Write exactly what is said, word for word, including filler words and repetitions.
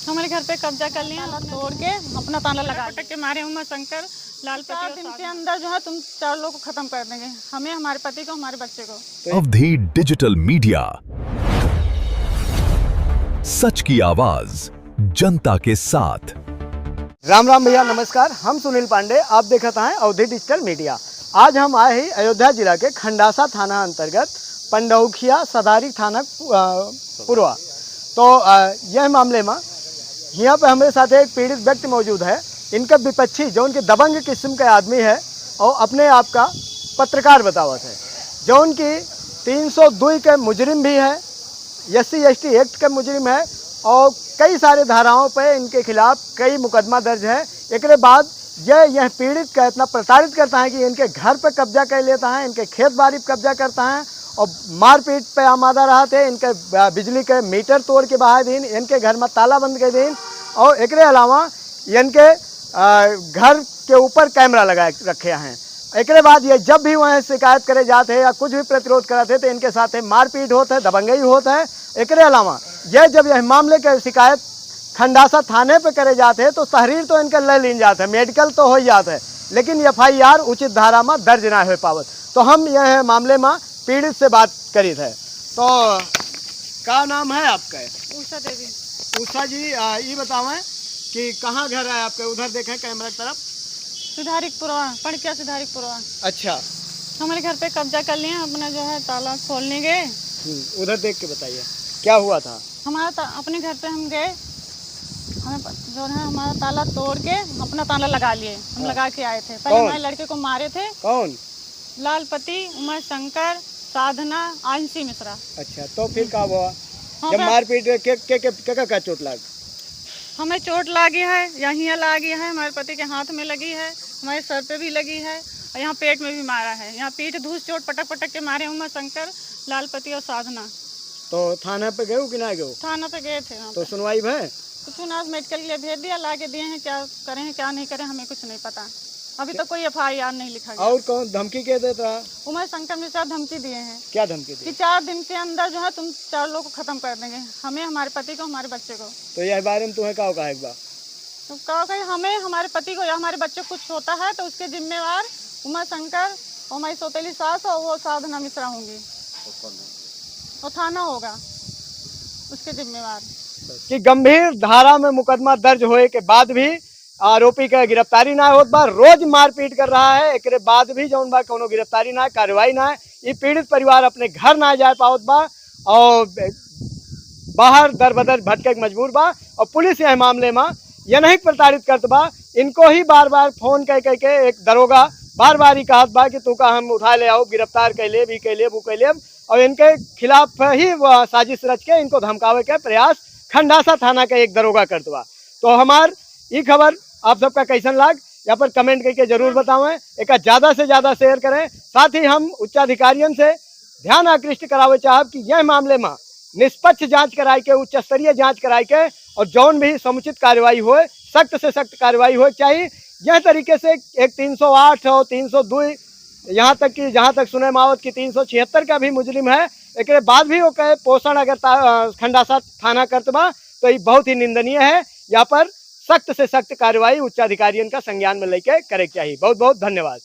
हमारे घर पे कब्जा कर लिया, ताला तोड़ के अपना ताला लगा पटक के मारे उमा शंकर, लाल पति चार और दिन के साधना। अंदर जो है तुम चार लोग को खत्म कर देंगे, हमें, हमारे पति को, हमारे बच्चे को। अवधी डिजिटल मीडिया, सच की आवाज, जनता के साथ। राम राम भैया, नमस्कार। हम सुनील पांडे, आप देखत हैं अवधी डिजिटल मीडिया। आज हम आए हैं अयोध्या जिला के खंडासा थाना अंतर्गत पंडौखिया सदारी थाना, अ, पुरवा। तो, अ, यह मामले में हियाँ पे हमरे साथ एक पीड़ित व्यक्ति मौजूद है। इनका विपक्षी, जौन की दबंग किस्म के आदमी है और अपने आप का पत्रकार बतावत है, जौन की तीन सौ दुई के मुजरिम भी है, SC ST Act के मुजरिम है और कई सारे धाराओं पे इनके खिलाफ कई मुकदमा दर्ज है। एकरे बाद ये, यह पीड़ित का इतना प्रताड़ित करता है कि इनके घर पे कब्जा कर लेता है, इनके खेत बाड़ी पे कब्जा करता है और मारपीट पे आमादा रहत है। इनके, अ, बिजली के मीटर तोड़ के बहा दीन, इनके घर में ताला बंद कर दीन और एकरे अलावा इनके, अ, घर के ऊपर कैमरा लगा रखे हैं। एकरे बाद ये जब भी वहाँ शिकायत करे जात है या कुछ भी प्रतिरोध करत है तो इनके साथ मारपीट होत है, दबंगई होत है। एकरे अलावा ये जब यह मामले के शिकायत खंडासा थाने पे करे जात है तो तहरीर तो इनके ले लीन जात है, मेडिकल तो हो जात है, लेकिन FIR उचित धारा में दर्ज ना हो पावत। तो हम यह मामले में पीड़ित से बात करीत है। तो का नाम है आपका? उषा देवी। उषा जी, आ, ये बतावें कि कहाँ घर है आपका? उधर देखें कैमरा की तरफ। सुधारिकपुरवा, पड़किया सुधारिकपुरवा। अच्छा। हमारे घर पे कब्जा कर लिए, अपना जो है ताला खोलने गए। हम्म, उधर देख के बताइए, क्या हुआ था? हमारा ता-, अपने घर पे हम गए, हमें प-, जो है हमारा ताला तोड़ के अपना ताला लगा लिए, हम हाँ। लगा के आए थे। पहले कौन? हमारे लड़के को मारे थे। कौन? लालपति, उमा शंकर, साधना, आंशी मिश्रा। अच्छा, तो फिर का हुआ? हाँ, जब बस। मारपीट, के, के, के, के, का, का चोट लाग? हमें चोट लागी है, यहाँ लागी है, हमारे पति के हाथ में लगी है, हमारे सर पे भी लगी है और यहाँ पेट में भी मारा है। यहाँ पीठ धूस चोट पटक पटक के मारे उमा शंकर, लालपति और साधना। तो थाना पे गए हो कि ना गए हो? थाना पे गए थे वहाँ तो पे। सुनवाई भय? कुछ ना, आज मेडिकल के लिए भेज दिया, ला के दिए हैं, क्या करें हैं, क्या नहीं करें, हमें कुछ नहीं पता। अभी तो कोई FIR नहीं लिखा गया। और कौन धमकी के देता? उमा शंकर मिश्रा धमकी दिए हैं क्या धमकी कि दी? चार दिन के अंदर जो है तुम चार लोग को खत्म कर देंगे, हमें, हमारे पति को, हमारे बच्चे को। तो यह बारे में तुम्हें का कहे के बा? तो का कहे, हमें, हमारे पति को या हमारे बच्चे को कुछ होता है तो उसके जिम्मेवार उमा शंकर और हमारी सौतेली सास और वो साधना मिश्रा होंगी। वो थाना होगा उसके जिम्मेवार। कि गंभीर धारा में मुकदमा दर्ज होए के बाद भी आरोपी के गिरफ्तारी ना होत बा, रोज मारपीट कर रहा है, एकरे बाद भी जौन बा कौनो गिरफ्तारी ना, कार्रवाई ना। ई पीड़ित परिवार अपने घर ना जा पावत बा और बाहर दर बदर भटके के मजबूर बा और पुलिस यह मामले में यनहिक प्रताड़ित करत बा। इनको ही बार बार फोन कह कह के एक दरोगा बार बार ही कहत बा कि तू का हम उठा ले आओ, गिरफ्तार कर लेब, ई कर लेब, ऊ कर लेब। और इनके खिलाफ ही वह साजिश रच के इनको धमकावे के प्रयास खंडासा थाना के एक दरोगा करत बा। तो हमार ई खबर आप सबका कैसन लाग, यहाँ पर कमेंट करके जरूर बतावें, एका ज्यादा से ज्यादा शेयर करें। साथ ही हम उच्चाधिकारियन से ध्यान आकृष्ट करावे चाहब कि यह मामले में निष्पक्ष जांच कराई के, उच्च स्तरीय जांच कराई के और जौन भी समुचित कार्रवाई होए, सख्त से सख्त कार्रवाई होए के चाहिए। यह तरीके से एक तीन सौ आठ और तीन सौ दो, यहाँ तक कि जहाँ तक सुने में आवत कि तीन सौ छिहत्तर का भी मुजरिम है, एकरे बाद भी ओके पोषण अगर ता-, अ, खंडासा थाना करत बा, तो ये बहुत ही निंदनीय है। यहाँ पर सख्त से सख्त कार्रवाई उच्चाधिकारियन का संज्ञान में लेके करे के चाहिए। बहुत बहुत धन्यवाद।